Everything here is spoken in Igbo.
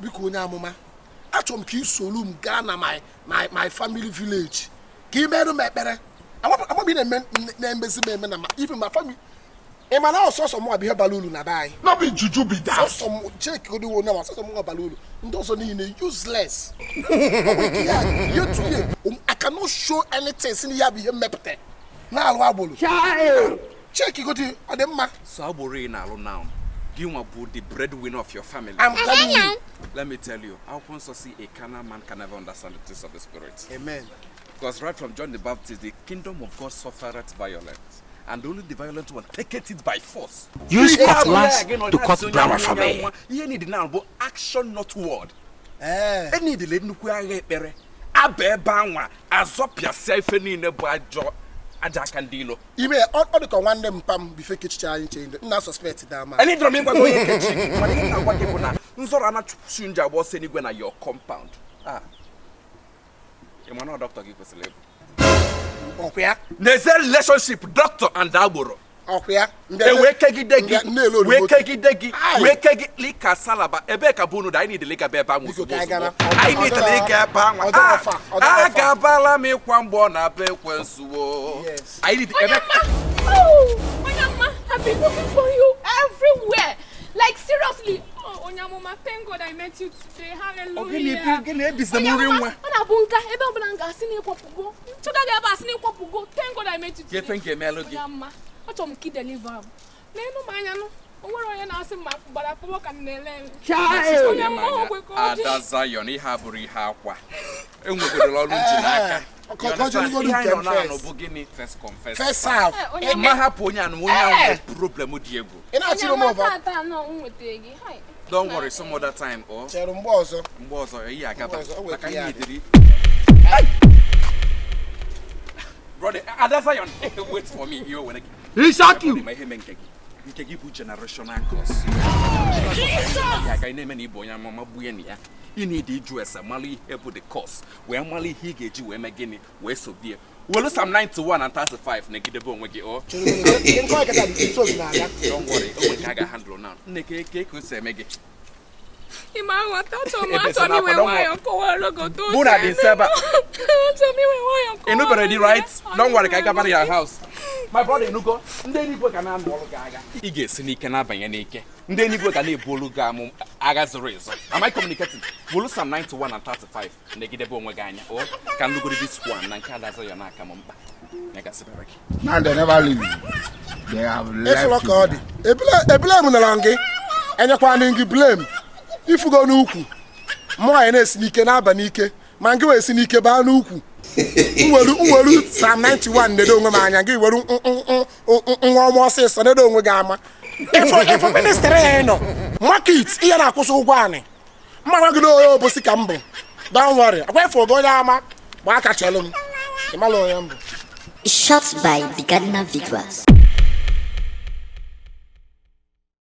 Biko, onye amụma, achọrọ m ka ị soro m gaa na my family village ka ị merụ m ekpere. Amaghị na-emezi m eme na even my family. Ị ma na ọsọsọ mụ bụ ihe bara uru na be anyị? No be juju be that. Sọsọ m cheki odiwo onye ma sọsọ mụ bara uru, ndị ọzọ niile useless. Year to year, I cannot show anything si na ya bụ ihe mmepụta na-alụ agboro. Cheki godi, ọ dị mma. So agboro ị na-alụ now, gị nwa bụ the breadwinner of your family. I'm telling you. Let me tell you, akwụkwọ nsọ si a carnal man can never understand the things of the spirit. Amen. Because right from John the Baptist, the kingdom of God suffereth violence, and only the violent one taketh it by force. Use Ihe cutlass abụghị gị to na cut onye grammar anwụ for me. nwa. Ihe need now bụ action, not word. Ee. Enidile nnukwu agha ekpere aba ebe anwa azọpịasịa ife niile bụ ajọ aja aka ndị ilo. Ime ọ dị ka nwanne m pam bife kechicha anyị che nna suspect dama. Anyị dọrọ m ịgwa gị onye kechi gị, mana ihe m na-agwa gị bụ na nzọrọ anachụpụsụ nje agba ọsọ n'igwe na your compound. Ah. Ị ma na ọ dọkịta gị kwesịrị ịbụ Ọkwa ya. n'eze relationship doctor and agboro. Ọkwa ya. E wee kegide gị, wee kegide gị, wee kegide lika salaba ebee ka bụ unu dị. Anyị niile ịgaba ebe ahụ ozugbo ozugbo. Anyị niile ịga ebe ahụ. Agabala m ịkwa mgbọ na be ekwensuwo. Anyị niile ebe. Onye mma, I've been looking for you everywhere. Like, seriously. Oh, onye amụma, thank God I met you today. Hallelujah. Gịnị ebizina m nri nwa? Ọ na-abụ nka ebe ọbụla m ga-asị na ịkwapụgo. Nchọga gị ebe asị na ịkwapụgo. Thank God I met you today. Efe m ga-emelụ gị. Onye amụma, achọrọ m ka ị deliver m. N'elu m anya nụ, o nwere onye na-asị m ma gbara akpụkpọ ka m na-ele ele. Onye mmụọ okwe ka ọ dị. Ada Zion, ihe a bụrụ ihe akwa. Enwegodoro ọrụ nji n'aka. Ihe anyị nọ na-anụ bụ gịnị? First confess. First serve. Ma hapụ onye anụ, onye ahụ nwere problem dị egwu. Ị na-achịrị m ọba. Don't worry, some other time. Oh. Chere mgbe ọzọ. Mgbe ọzọ, eyi agaba. Maka ihe idiri. Brother, Ada Zion, wait for me. You were He shot you. Ma ihe mee nke gị. Nke gị bụ generational curse. Ya ga na-eme na ịbụ onye amụma gbuye na ya. Ị na-ede ịjụ ese mara ihe bụ the curse. Wee mara ihe ị ga-eji wee mee gịnị wee sobie. Welu Psalm 91 and 35 na-egidebe onwe gị. Oh. Don't worry, o nwere ka a ga-handle now. Nne ka ka ka o si eme gị. Ị ma aghọta, achọrọ m achọrọ m iwe nwayọọ kọwara gị otu o si Mụ na dị nso ebe a. Achọrọ m iwe nwayọọ kọwara. Ị nụbere di, right? Don't worry, ka anyị gabara ya house. My brother, ịnụgo? Ndị eluigwe ga na-anụ ọrụ gị agha. Ị ga-esi n'ike na-abanye n'ike. Ndị eluigwe ga na-ebu olu gị amụ agha zoro ezo. Am I communicating? Wolu Psalm 91 and 35 na-egidebe onwe gị anya. O ka nlugoro this one na nke Ada Zion na-aka m mkpa. Ya gasịbara gị. Now they never leave you. They have left Ịfụlọ ka ọ you. dị. Ebule m nara gị. Enyekwana gị blame. Ifugo n'ukwu. Mmụọ anyị na-esi n'ike na-aba n'ike. Ma ngị wee si n'ike baa n'ukwu. Nwere Psalm 91 nedo onwe m anya gị were nwa ọma ọsịsọ nedo onwe gị ama. Ifo ministry ya nọ. Market ihe na-akwụsị ụgwọ anị. Mma gị na onye obosi ka m bụ. Don't worry. Akwa ifo gị onye ama gbaa aka chelu m. Ị mala onye m bụ. Shot by Bigadna Visuals.